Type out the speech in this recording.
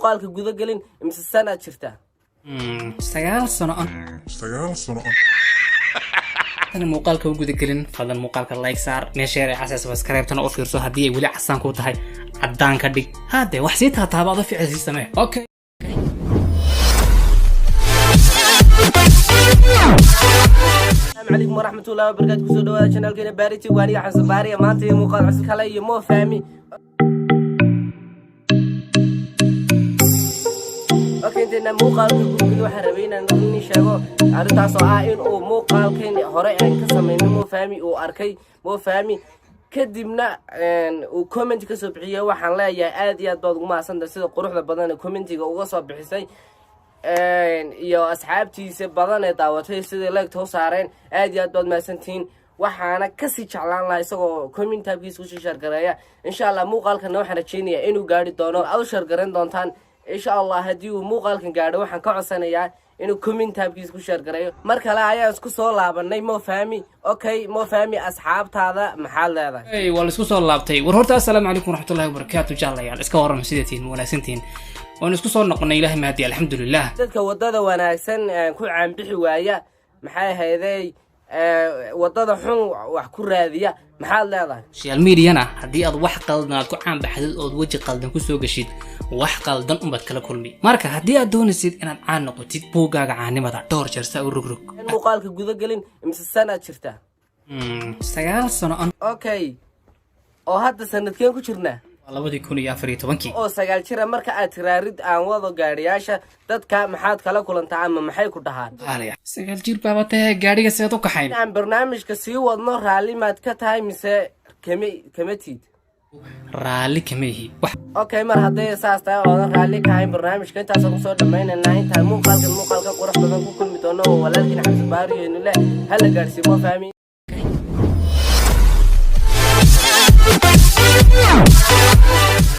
Muuqaalka guda gelin, imse sanaad jirtaa? 9 sano. 9 sano. Tan muuqaalka u guda gelin, fadlan muuqaalka like saar, meesha yar ee cas ee subscribe-tana u fiirso. Haddii ay weli casaan ku tahay, caddaan ka dhig. Haddee wax sii taataaba, ado ficil sii samee. Okay. Asalaamu calaykum waraxmatullahi wabarakaatu. Kusoo dhawaada channelkeena Baariti. Waa aniga Xamse Baariya. Maanta iyo muuqaal cusub kale iyo Mo Fahmi. Okay, intayna muuqaalka gudbin, waxaan rabay inaan idin sheego arrintaas oo ah in uu muuqaalkan hore aan ka samaynay Mo Fahmi uu arkay Mo Fahmi, kadibna uu comment ka soo bixiyey. Waxaan leeyahay aad iyo aad baad ugu mahadsantahay sida quruxda badan ee commentiga uga soo bixisay, iyo asxaabtiisa badan ee daawatay siday like-ta u saareen. Aad iyo aad baad mahadsantihiin. Waxaana kasii jeclaan lahaa isagoo comment tabkiisa kusii share gareeya. Insha Allah muuqaalkana waxaan rajeynayaa inuu gaari doono, aad u share garan doontaan insha Allah. Haddii uu muuqaalkan gaadho, waxaan ka codsanayaa inuu comment tabkiisa ku share gareeyo. Mar kale ayaan isku soo laabanay, Mo Fahmi. Okay, Mo Fahmi, asxaabtaada maxaad leedahay? Hey, waa la isku soo laabtay. War horta assalaamu calaykum waraxmatullahi wabarakaatu. Jaalayaal, iska warram, sidatiin ma wanaagsantihiin? Waan isku soo noqonay, Ilaahay mahadi, alxamdulilah. Dadka wadada wanaagsan ku caanbixi waaya, maxay ahaydey, wadada xun wax ku raadiya, maxaad leedahay? Social mediana haddii aad wax qaldan aad ku caanbaxdid ood weji qaldan kusoo geshid, wax qaldan unbaad kala kulmi. Marka haddii aad doonaysid inaad caan noqotid, buuggaaga caanimada dhowr jeer saa u rogrog. In muuqaalka guda gelin, imse sanaad jirtaa? 9 sano. Okay, oo hadda sanadkeen ku jirnaa? Waa 2014-kii. Oo 9 jira marka aad tiraarid aan wado gaadhiyaasha, dadka maxaad kala kulantaa ama maxay ku dhahaan? Qaaliya, 9 jir baaba tahe, gaadhiga seed u kaxayn? In aan barnaamijka sii wadno raalli maad ka tahay mise kama tiid? Raalli kama ihi wax. Okay, mar hadday saas tahay oodan raalli ka hayn, barnaamijka intaasaan kusoo dhammaynaynaa. Intaan muuqaalkan muuqaalka qurux badan ku kulmi doono, oo walaalkiin Xamse Baariyo leh, hala gaadhsiimo Fahmi.